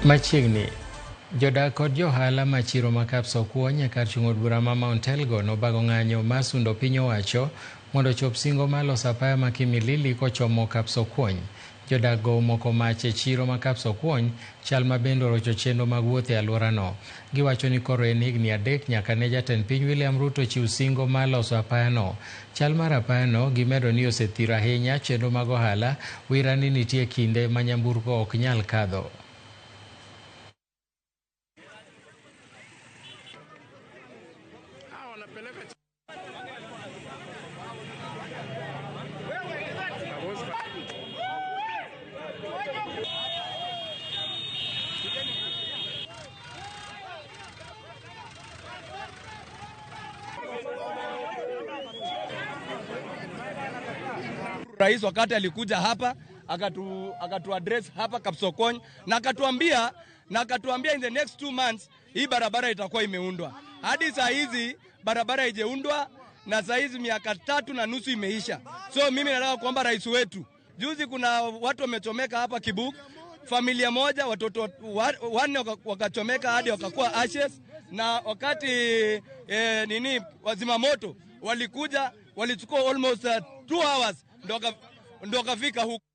Machiegni, jodak kod johala ma chiro ma Kapsokwony e kar chung' od bura ma Mount Elgon obago ng'anyo mar sundo piny owacho mondo ochop singo mar loso apaya ma Kimilili kochomo Kapsokwony. Jodak go omoko mach e chiro ma Kapsokwony, chal ma bende orocho chenro mag wuoth e alworano. Giwacho ni koro en higni 3 nyaka ne jatend piny William Ruto chiw singo mar loso apayano. Chal mar apayano gimedo ni osethiro ahinya chenro mag ohala, wira ni nitie kinde ma nyamburko ok nyal kadho. Rais wakati alikuja hapa akatu address hapa Kapsokwony na akatuambia in the next 2 months hii barabara itakuwa imeundwa. Hadi saa hizi barabara haijaundwa na saa hizi miaka 3.5 imeisha. So mimi nataka kuomba rais wetu. Juzi kuna watu wamechomeka hapa Kibuk, familia moja watoto 4 wakachomeka hadi wakakuwa ashes, na wakati wazima moto walikuja walichukua almost 2 hours ndo wakafika huko.